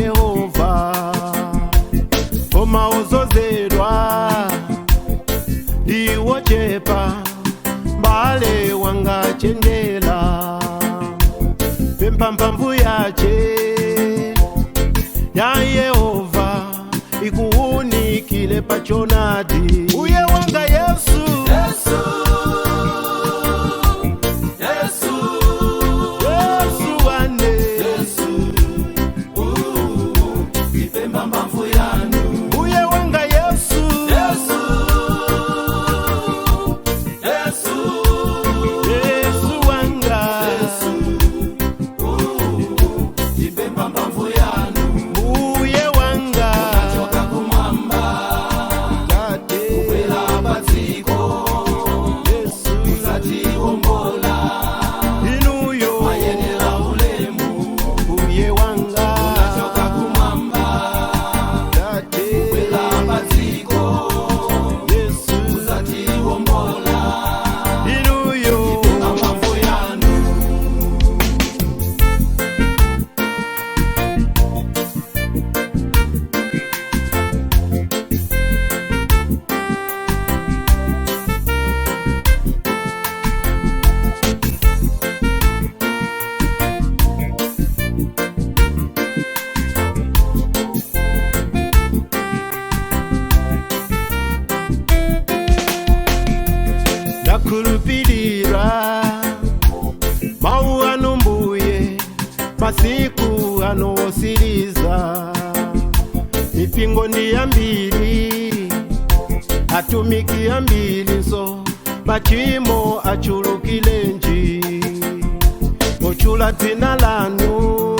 Yehova, koma ozozedwa ndiwochepa. Mbale wanga chenjela, pempha mphamvu yache ya Yehova ikuunikile pachonadi. Uye wanga Yesu, Yesu, Yesu, Yesu wane Yesu, ipemba mphamvu yanu. Uye wanga Yesu, Yesu, Yesu, Yesu wanga Yesu, ipemba mphamvu yanu. Uye wanga Choka kumwamba, Tate kwela padziko, Yesu kuzatiwombola, inuyo mayenera ulemu. Uye wanga Choka kumwamba, Tate kwela padziko, Yesu kuzatiwombola, inuyo mphamvu yanu. Ndakhulupirira mawu anu mbuye, masiku ano osiriza. Mipingo ndi yambiri, atumiki ambirinso, machimo achulukilenji. Ochula dzina lanu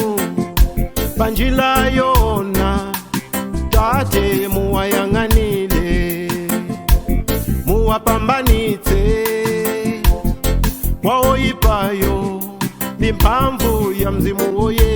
panjila yona, tate muwayang'anile, muwapambanitse kwaoyipayo ndi mphamvu ya mzimu woyera.